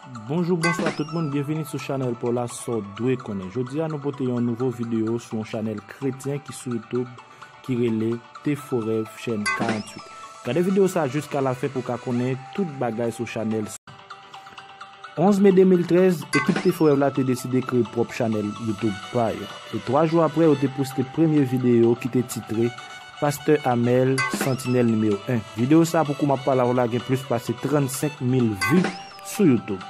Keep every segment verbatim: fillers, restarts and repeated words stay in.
Bonjou, bonswa tout moun, byenvini sou chanèl pa w la, sa w dwe konnen. Jodi a, nou pote yon nouvo videyo sou yon chanèl kretyen ki sou YouTube ki rele T Forev Chèn karanntuit. Gade videyo sa a jiska lafen pou w ka konnen tout bagay sou chanèl sa. Onz me de mil trèz, ekip T Forev la te deside kreye pwòp chanèl YouTube pa yo. E twa jou apre, yo te poste premye videyo ki te titre Pastè Amel, Santinèl nimewo en. Videyo sa a, pou kou m ap pale avè w la, gen plis pase trannsenk mil vi sou YouTube.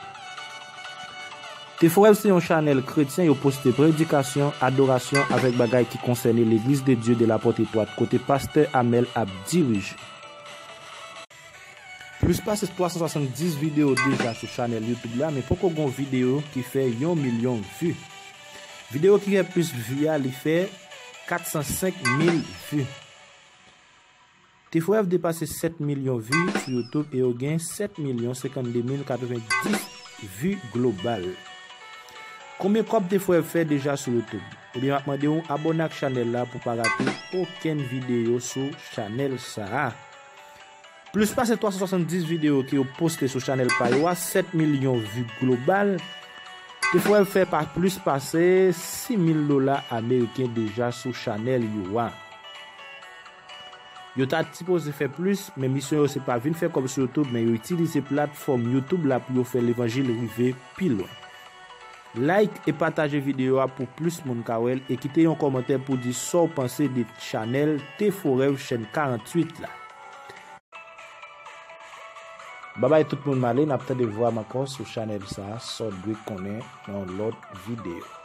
T Forev se yon chanèl kretyen, yo poste predikasyon, adorasyon avèk bagay ki konsène Legliz de Dye de la Pòt Etwat, kote pastè Amel ap dirije. Plis pase twa san swasanndis videyo deja sou chanèl YouTube la, men poko gon videyo ki fè yon milyon vi. Videyo ki fè plis vi a, li fè kat san senk mil vi. T Forev depase sèt milyon vi sou YouTube e yo gen sèt milyon senkannde mil katrevenndis vi global. Konbyen kòb T Forev fè deja sou YouTube? Ebyen, m ap mande w abòne ak chanèl la pou w pa rate okenn videyo sou chanèl sa a. Plis pase twa san swasanndis videyo ke yo poste sou chanèl pa yo a, sèt milyon vi global. T Forev fè pa plis pase sis mil dola ameriken deja sou chanèl yo a. Yo ta sipoze fè plis, men misyon yo se pa vin fè kòb sou YouTube, men yo itilize platfòm YouTube la pou yo fè levanjil rive pi lwen. Like e pataje videyo a pou plis moun ka wè l e kite yon kòmantè pou di sa w panse de chanèl T Forev Chèn karanntuit la. Babay tout moun, m ale, n ap tande vwa m ankò sou chanèl sa a, sa w dwe konnen nan yon lòt videyo.